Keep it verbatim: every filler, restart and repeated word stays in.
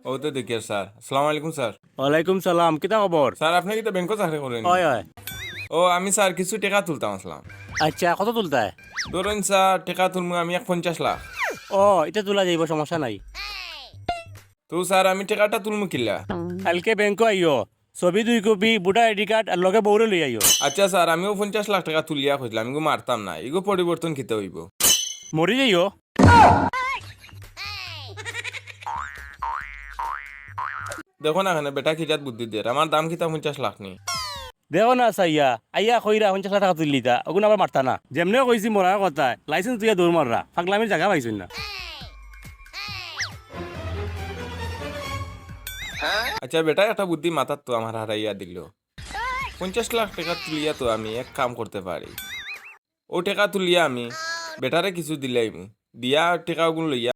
অউ তো দেখিয়ার স্যার। আসসালামু আলাইকুম স্যার। ওয়ালাইকুম সালাম, কিতা খবর? স্যার, আপনে কিতা ব্যাংকো চাকরি করইন? অয়, অয়। ও, আমি স্যার কিছু টেকা তুলতাম আছলাম। আচ্ছা, কত তুলতায়? ধরইন স্যার, টেকা তুলমু আমি এক পঞ্চাশ লাখ। ও, ইতা তুলা যাইবো, সমস্যা নাই। তো স্যার, আমি টেকাটা তুলমু কিলা? কাইলকে ব্যাংকো আইও, ছবি দুই কপি, ভোটার আইডি কার্ড আর লগে বউরে লই আইও। আচ্ছা স্যার, আমিও পঞ্চাশ লাখ টেকা তুলিয়া কইছলাম, ইগু মারতাম না, ইগু পরিবর্তন কিতা অইবো? মরি যাইও। দেখো না কেনে বেটা কিজাত বুদ্ধি দের, আমার দাম কিতা পঞ্চাশ লাখ নি? দেখো না চাইয়া, আইয়া কইরা পঞ্চাশ লাখ টেকা তুলিলিতা, অগুন আবার মারতা না। যেমনে কইছি মরার কথা, লাইসেন্স তুইয়া দৌড় মাররা, ফাগলামির জাগা পাইছইন না। আচ্ছা বেটা, একটা বুদ্ধি মাথাত তো আমার হারাইয়া দিল। পঞ্চাশ লাখ টেকা তুলিয়া তো আমি এক কাম করতে পারি। অউ টেকা তুলিয়া আমি বেটারে কিছু দিলাইমু, দিয়া টেকা অগুন লইয়া